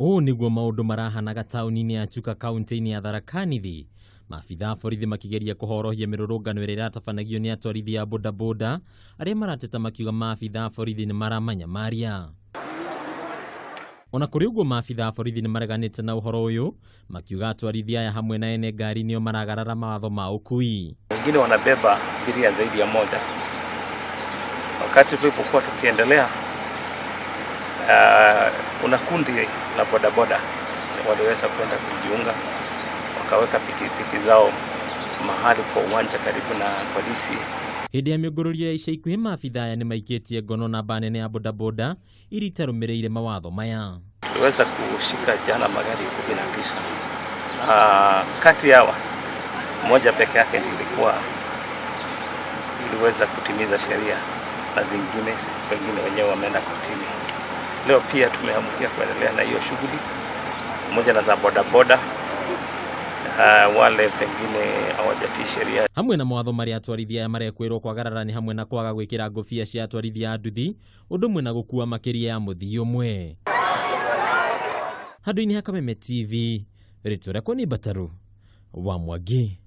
Ũũ nĩguo maũndũ marahanaga taũni-inĩ ya Chuka kaunti-inĩ ya Tharaka Nithi. Maabitha a borithi makĩgeria kũhorohia mĩrũrũngano ĩrĩa ĩratabanagio nĩ atwarithia a bodaboda arĩa marateta makiuga maabitha a borithi nĩ maramanyamaria. Ona kũrĩ ũguo, maabitha a borithi nĩ mareganĩte na ũhoro ũyũ, makiuga atwarithia aya hamwe na ene ngari nĩo maragarara mawatho ma ũkui. Wengine wanabeba abiria zaidi ya moja. Wakati tulipokuwa tukiendelea, kuna kundi la bodaboda waliweza kwenda kujiunga, wakaweka pikipiki zao mahali kwa uwanja karibu na polisi. Hĩndĩ ya mĩũngũrũrio ya ica ikuhĩ, maabitha aya nĩ maikĩtie ngono namba nene ya bodaboda iria itarũmĩrĩire mawatho maya. Tuliweza kushika jana magari 19. Kati yawa moja peke yake ndiyo ilikuwa iliweza kutimiza sheria na zingine wengine wenyewe wameenda kotini. Leo pia tumeamkia kuendelea na hiyo shughuli pamoja na za bodaboda, wale pengine hawajatii sheria. Hamwe na mawatho marĩa atwarithia aya marekwĩrwo kwagarara nĩ hamwe na kwaga gwĩkĩra ngũbia cia atwarithia a nduthi, ũndũ ũmwe na gũkua makĩria ya mũthii ũmwe. Handũ-inĩ ha Kameme TV, rĩtwa rĩakwa nĩ Mbataru wa Mwangi.